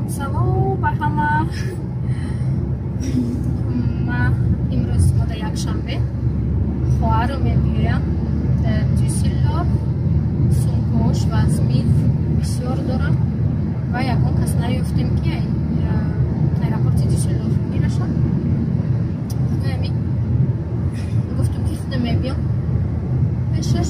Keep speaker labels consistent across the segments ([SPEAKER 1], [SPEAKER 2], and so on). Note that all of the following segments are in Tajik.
[SPEAKER 1] Салом, ба ҳама. Ма имрӯз мода якшанбе хоҳару мебиёям дар Дюссельдорф. Сумкаош вазмин бисёр дорам ва ягон кас наёфтем, ки аэропорти Дюссельдорф мирашам. Ами гуфтам, ки худам мебиём. Пешаш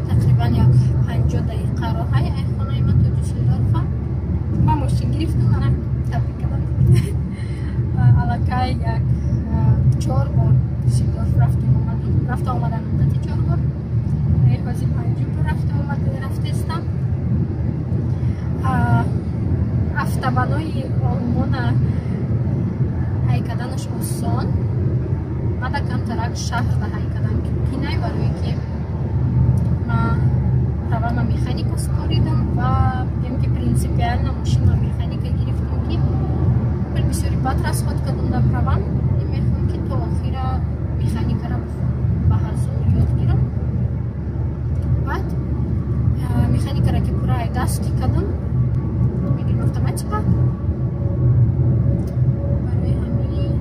[SPEAKER 1] тақрибан як 50 дақиқа роҳай ай хонаи ман то Дюссельдорфа. Ма мошин гирифтам, мана табрик кардам. Аллакай як чор бор Дюссельдорф рафтум омадум, рафта омадан муддати чор бор, ҳозир панҷум бор рафта омада рафтестам. Автобанои Олмона ҳай карданаш осон, мада камтарак шаҳрда ҳай кардан қинай, барое ки ма правама механика споридам ва бигем, ки принципиально мошинма механика гирифтам, ки пул бисёри бад расход кардам дар правам. Мехоҳам, ки то охира механикара ба ҳазур ёд гирам. Баъд механикара ки пурра даст ки кардам, мегирем автоматика. Барои ҳамин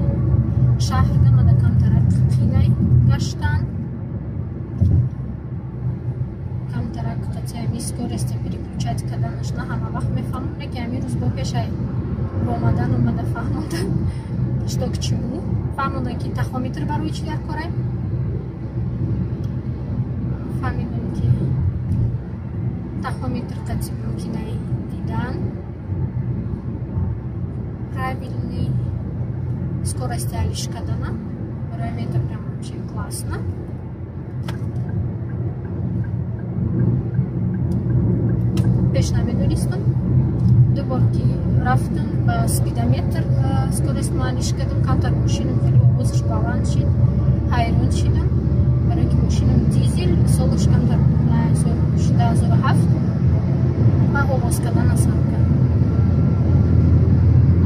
[SPEAKER 1] шаҳрда мада камтарак қинай гаштан, камтарак қати ҳами скорости переключать карданаш на ҳама вақт мефаҳмам, не ки ҳамин рӯз бо пешай омадан омада фаҳмондан, что к чему, фаҳмондан, ки тахометр барои чӣ дар корай. Фаҳмидам, ки тахометр қати мумкинай дидан правильный скорости алиш кардана. Барои ҳамин это прям вообще классно. Пеш намедонистам. Ду бор ки рафтам, ба спидометр скорость алиш кардам, камтар мошинам хеле овозаш баланд шид, ҳайрон шидам, барои ки мошинам дизел, солаш камтар, 2007, ва овоз кардан асар кард.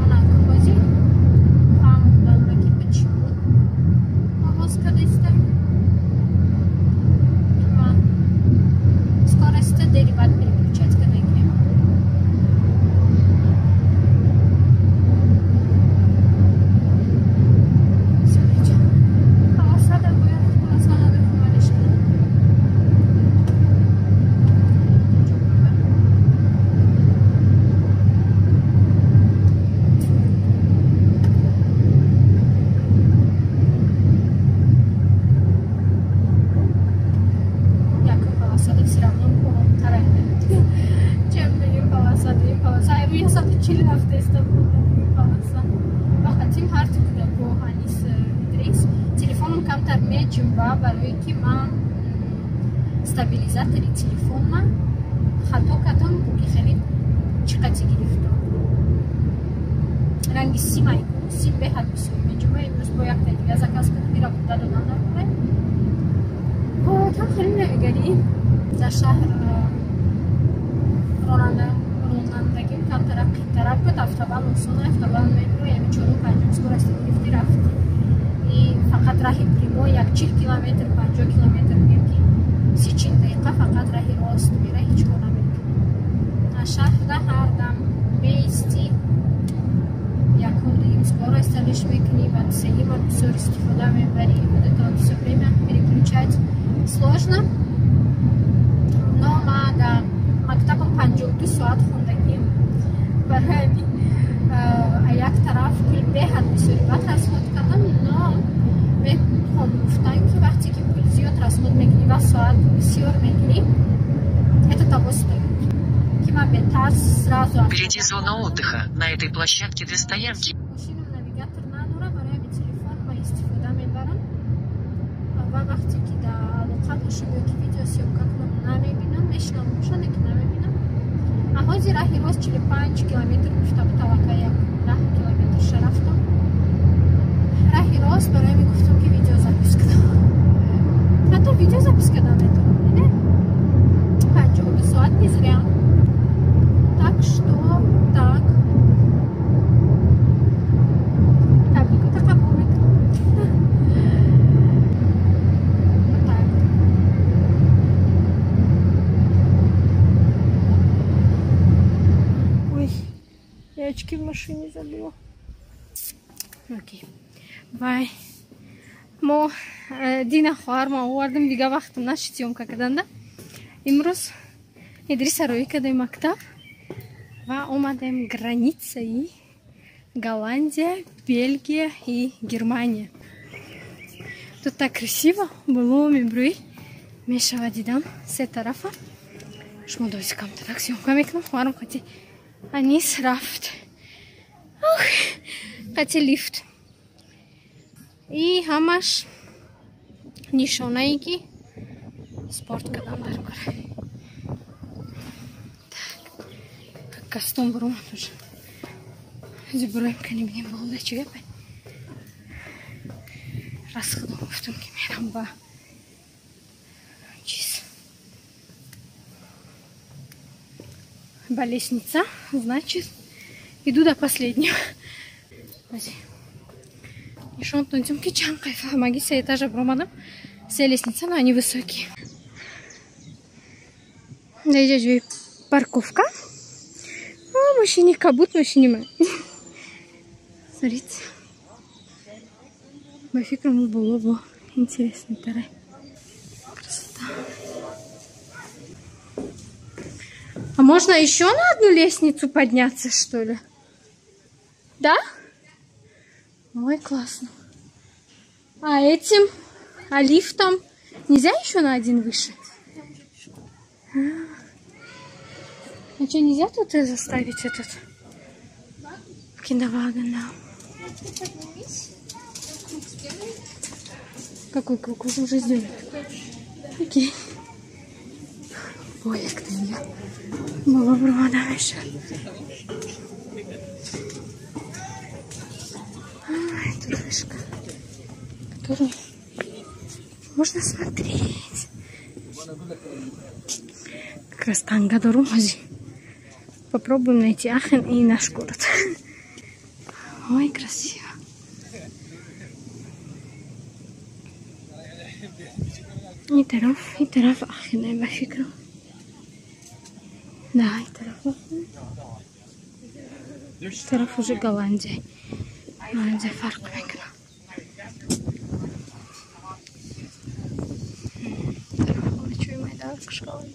[SPEAKER 1] Ана ҳозир фаҳмонданра, ки почему овоз кардастам. Ва скоростьа дери баъд переключать кардагием. Полосада бояд, полоса надохом алиш кунам. Якум полосада все равно оромтара, чем дуюм полоса. Дуюм полоса рӯи 140 рафтаистам. Дуюм полоса вақтим ҳарду кӯдако Анис, Идрис. Телефоном камтар меҷунба, барое ки ман стабилизатори телефонма хато кардам, ки хеле чӣ қати гирифтам, ранги симайку сим беҳад бисёр меҷунба. Имрӯз бо якта дига заказ кардам, ира буда додан дар там хеле навигарӣ. Дар шаҳр ронандагим камтарак қинтарак буд. Автобан осон, автобан мебуро, ями чорум панҷум скорости гирифти, рафти. И фақат раҳи прямой як 40 километр, 50 километр, бигем ки 30-40 дақиқа фақат раҳи рост мера, ҳеҷ кор намекунӣ. Шаҳрда ҳар дам меистӣ, якум, дуюм скорость алиш мекунӣ, баъд сеюма бисёр истифода мебарӣ. Вот это вот всё время переключать сложно. Но ма дар мактабам 52 соат хондагим, барои ҳамин як тараф пул беҳад бисёри бад расход кардам, но мехоҳам гуфтан, ки вақте ки пул зиёд расход мекунӣ ва соат бисёр мегирӣ, это того стоит, ки ман бетарс сразу.
[SPEAKER 2] Впереди зона отдыха. На этой площадке две стоянки.
[SPEAKER 1] Мошинам навигатор надора, барои ҳамин телефон ма истифода мебарам ва вақте ки дар алоқа бошам ё ки видеосъёмка кунам, намебинам, мешинам бошад, ки намебинам. А ҳозир раҳи рост 45 километр гуфта буд, аллакай як 10 километр рафтам раҳи рост. Барои ҳамин гуфтам, ки видеозапись кунам. Ҳатто видеозапись кардан метавонам, не 52 соат не зря. Так что так, табрикота қабул мекунам. Вот так. Очки в машине забыла. Окей. Вай. Мо Дина хоҳарма овардем, дига вақтам нашид съёмка карданда. Имрӯз Идриса роӣ кардем мактаб ва омадем границаи Голландия, Бельгия и Германия. Тут так красиво было, мебрӯи мешава дидам се тарафа. Шумо дози камтарак съёмка мекунам, хоҳарам қати Анис рафт. Ох, қати лифт. И ҳамаш нишонае ки спорт кардам дар кор. Так, костюм буромад уже. Буроем кани бинем болода чӣ гапе. Раз худом гуфтам ки мерам ба чиз. Ба лестница, значит, иду до последнего. Нишон тунтюм ки чанд қайфа ҳамагӣ се этажа буромадам. Се лестница, но они высокие. Даиҷа ҷои парковка. О, машини кабут, машини ман. Смотрите. Ба фикрам боло бо интересный тарай. Красота. А можно еще на одну лестницу подняться, что ли? Да? Ой, классно. А этим, а лифтом нельзя еще на один выше? А что, нельзя тут заставить этот киноваген? Да. Какой круг? Уже сделали. Окей. Ой, як там я. Мало бровада еще. Тут вышка, которую можно смотреть. Как раз танго до Румази. Попробуем найти Ахен и наш город. Ой, красиво. И тараф Ахен, я фикру. Да, и тараф Ахен. Тараф уже Голландия. Голландия фарқ мекунад. Тараф чӯи майда қишқаланд.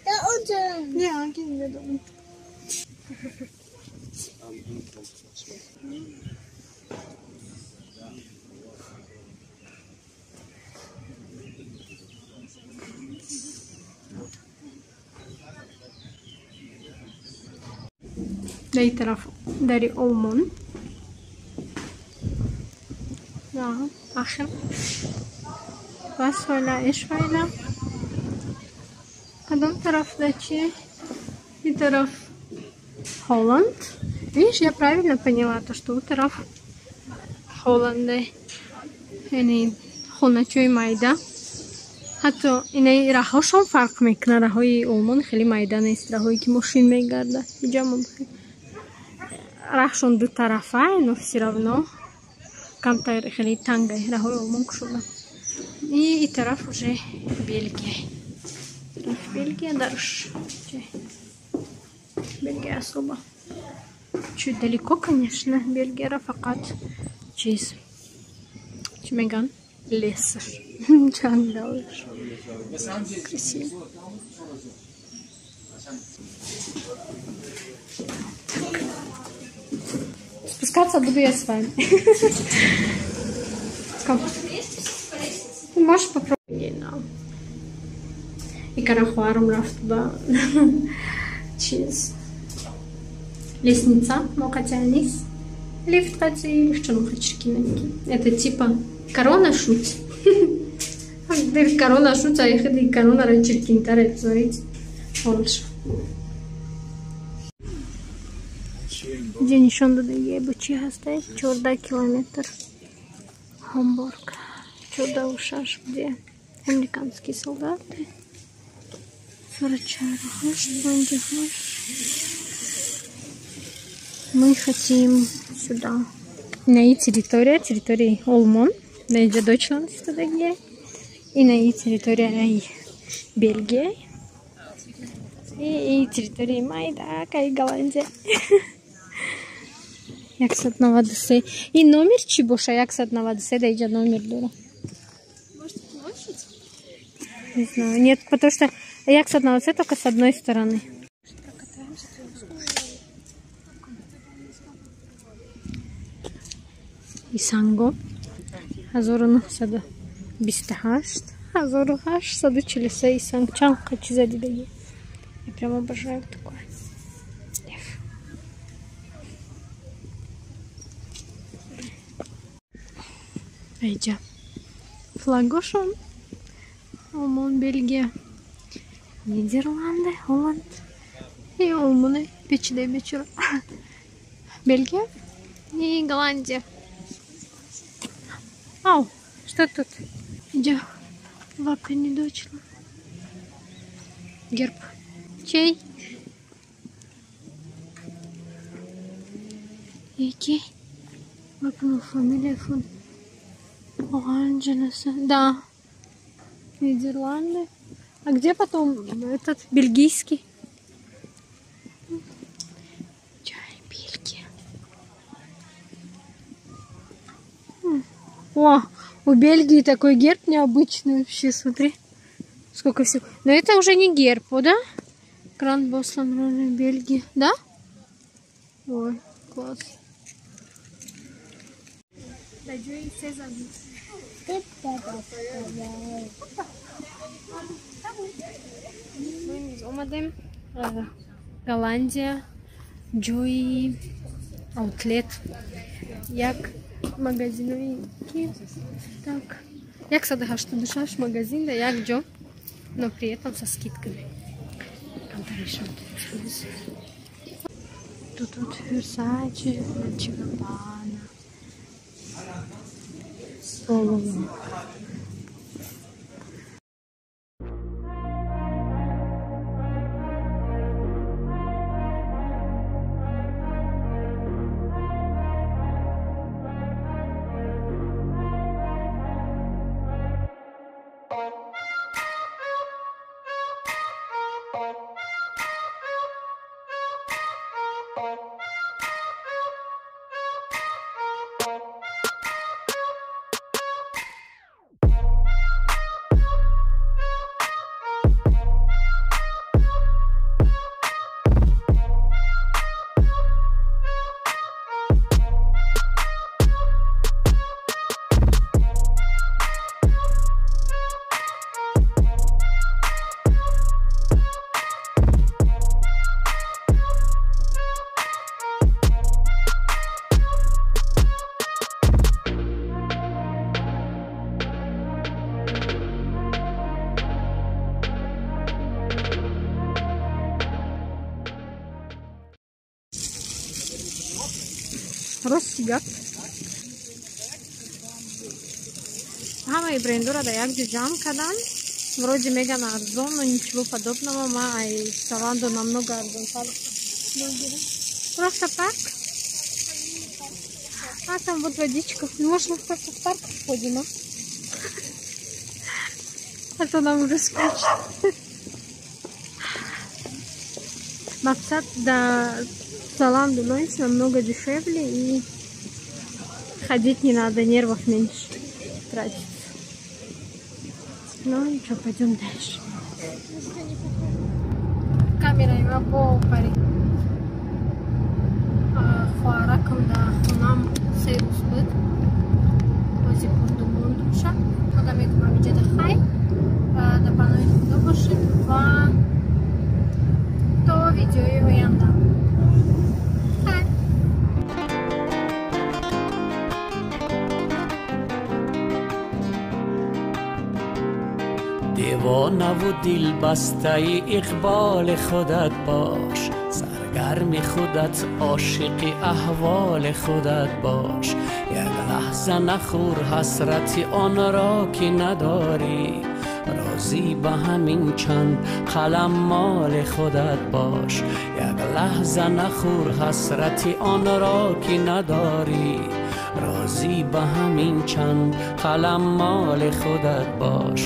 [SPEAKER 3] Da unten.
[SPEAKER 1] Ja, gehen wir da unten. Дар ин тараф дари Олмон. Да, Ахен. Васвайла, Эшвайла. Кадом тараф дачи? И тараф Холланд. Видишь, я правильно поняла то, что у тараф Холланде. Яъне хоначои майда. Ҳатто инаи раҳошон фарқ мекунад. Раҳои Олмон хеле майда нест, раҳое ки мошин мегардад. Иҷа раҳшон дутарафа, но всё равно камтар хеле танга раҳои Олмон кушода. И тараф уже Бельгия. Тараф Бельгия дарш. Бельгия особо. Чуть далеко, конечно, Бельгия фақат чиз. Чӣ меган? Лесаш. Ҷангалаш. Красиво. Так. Спускаться буду я с вами. Ты можешь попробовать? И карахуаром рафт ба чиз. Лестница, моқати анис. Лифт қати, лифт чиркинанки. Это типа корона шут. Корона шут, а их и корона чиркинтар, смотрите. Лучше. Где нишон додае бо чи ҳастай? 14 километр. Хамбург. 14 где американские солдаты. 44 8, 58. Мы хотим сюда. На и территория, территория Олмон. На иджа Deutschland истодагия. И на и территория Бельгия. И территория Майдака и Голландия. 193. И номер чи боша? 193, да иджа номер дора.
[SPEAKER 3] Может, площадь?
[SPEAKER 1] Не знаю. Нет, потому что 193 только с одной стороны. И санго. 1928, 1843 и санг чанг чиза дидаги. Я прям обожаю такое. Лев. Айджа. Флагошон. Олмон, Бельгия. Нидерланды, Голланд. И Олмоны. Печде вечера. Бельгия и Голландия. Ау, что тут? Иди. Лапка не дочла. Герб. Чей? Який? Лапну фамилия фон Оранжелеса. Да. Нидерланды. А где потом этот бельгийский? Чай, Бельгия. О, у Бельгии такой герб необычный вообще, смотри. Сколько всего. Но это уже не герб, да? Гранд Бослан, Бельгии. Да? Ой, класс. Мы омадем. Голландия, ҷои аутлет. Як магазинои ки так 186 магазин, да як ҷо, но при этом со скидками. Тут вот Versace, Dolce Gabbana, Polo. Ростигап. Ҳамаи брендора да як ҷо ҷамъ кардан. Вроде меган арзон, но ничего подобного. Ма ай Zalando намного арзонтар мегирам. Просто парк. А там вот водичка. Можно просто в парк сходим, а? А то нам уже скучно. Мақсад да Zalando Нойс намного дешевле и ходить не надо, нервов меньше тратить. Ну ничего, пойдем дальше. Камера има по пари. Хоаракам да хонам се рӯз буд. Бози бурду мондумша. Ага мегумам иҷода хай. Да паноҳи Худо бошед ва то видеои оянда. Хай.
[SPEAKER 4] Девонаву дилбастаи иқболи худат бош, саргарми худат, ошиқи аҳволи худат бош. Як лаҳза нахӯр ҳасрати онро ки надорӣ, розӣ ба ҳамин чанд қалам моли худат бош. Як Лаҳза нахӯр ҳасрати онро ки надорӣ, розӣ ба ҳамин чанд қалам моли худат бош.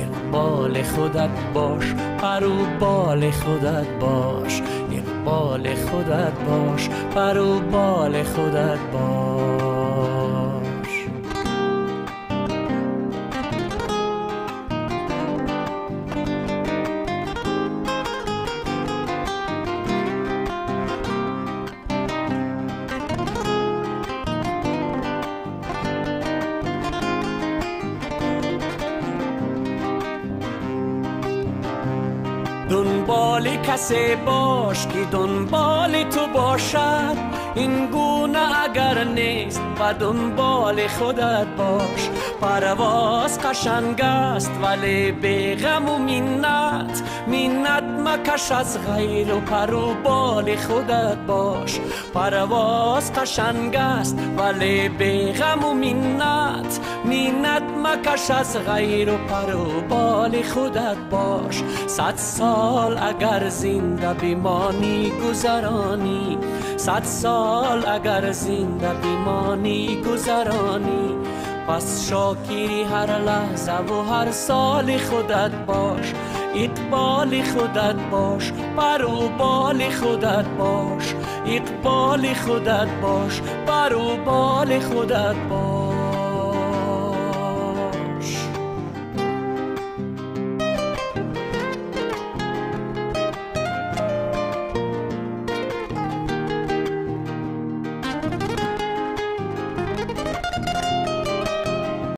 [SPEAKER 4] Иқболи худат бош, пару боли худат бош. Иқболи худат бош, пару боли худат бош. Дунболи касе бош ки дунболи ту бошад, ин гуна агар нест ба дунболи худат бош. Парвоз қашанг аст, вале беғаму миннат, миннат макаш аз ғайру пару боли худат бош. Парвоз қашанг аст, вале беғаму миннат, миннат макаш аз ғайру пару боли худат бош. 100 сол агар зинда бимонӣ гузаронӣ, 100 сол агар зинда бимонӣ гузаронӣ, пас шокири ҳар лаҳзаву ҳар соли худат бош. Иқболи худат бош, пару боли худат бош. Иқболи худат бош, пару боли худат бош.